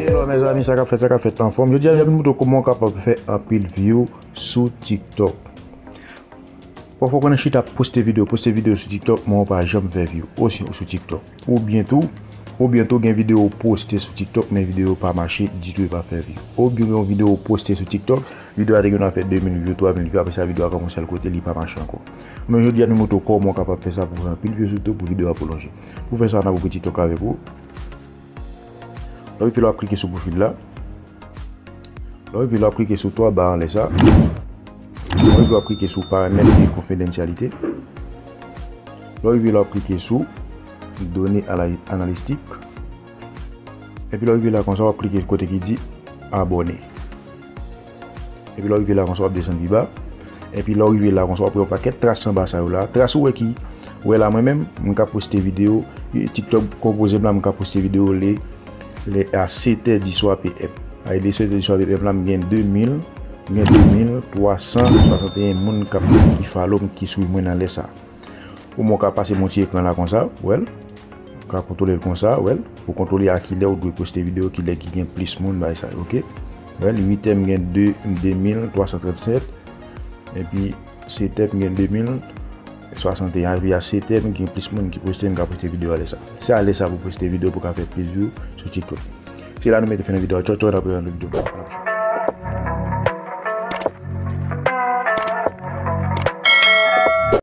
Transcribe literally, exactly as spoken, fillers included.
Hello mezanmi, sa k ap fèt, sa k ap fèt, anfòm? Jodi a, m ap montre w kòman w kapab fè anpil view sou TikTok. Pafwa w konn chita ap poste videyo, poste videyo sou TikTok, men w pa janm fè view. Osi sou TikTok. Oubyen tou, oubyen tou gen videyo w poste sou TikTok, men videyo yo pa mache ditou, e pa fè view. Oubyen gen yon videyo w poste sou TikTok, videyo a te gen dwa fè de mil view, twa mil view, apre sa videyo a kòmanse al kote, li pa mache ankò. Men jodi a, nou montre w kòman w kapab fè sa pou fè anpil view sou TikTok, pou videyo a pwolonje. Pou fè sa, n ap ouvri TikTok avèk ou. Lè w rive la, w ap klike sou pwofil la. Lè w rive la, w ap klike sou twa ba anlè sa. Lè w rive, w ap klike sou paramèt e konfidansyalite. Lè w rive la, w ap klike sou done ala-, analistik. Epi lè w rive la konsa, w ap klike kote ki di abòne. Epi lè w rive la konsa, w ap desann pi ba. Epi lè w rive la konsa, w ap wè yon pakèt tras anba sa yo la. Tras ou wè ki, wè la, mwen menm, m ka poste videyo, TikTok konpoze m la, m ka poste videyo lè, lè a sèt è di swa P M. A, lè sèt è di swa P M la, m gen de mil, m gen de mil twa san swasanteyen moun k ap, ki follow m, ki swiv mwen nan lè sa. Ou mwen ka pase m yon ti ekran la konsa, w wè l. Ou ka kontwole l konsa, w wè l. Pou kontwole a kilè ou dwe poste videyo, kilè ki gen plis moun, bagay sa yo, oke? W wè l, uit è m gen de, de mil twa san trannsèt, epi sèt è m gen de mil swasanteyen, epi a sèt è m gen plis moun ki poste, m ka poste videyo a lè sa. Se a lè sa pou poste videyo pou ka fè plis view sou TikTok. Se la nou mete fen nan videyo a. Tchaw, tchaw, n ap wè nan lòt videyo.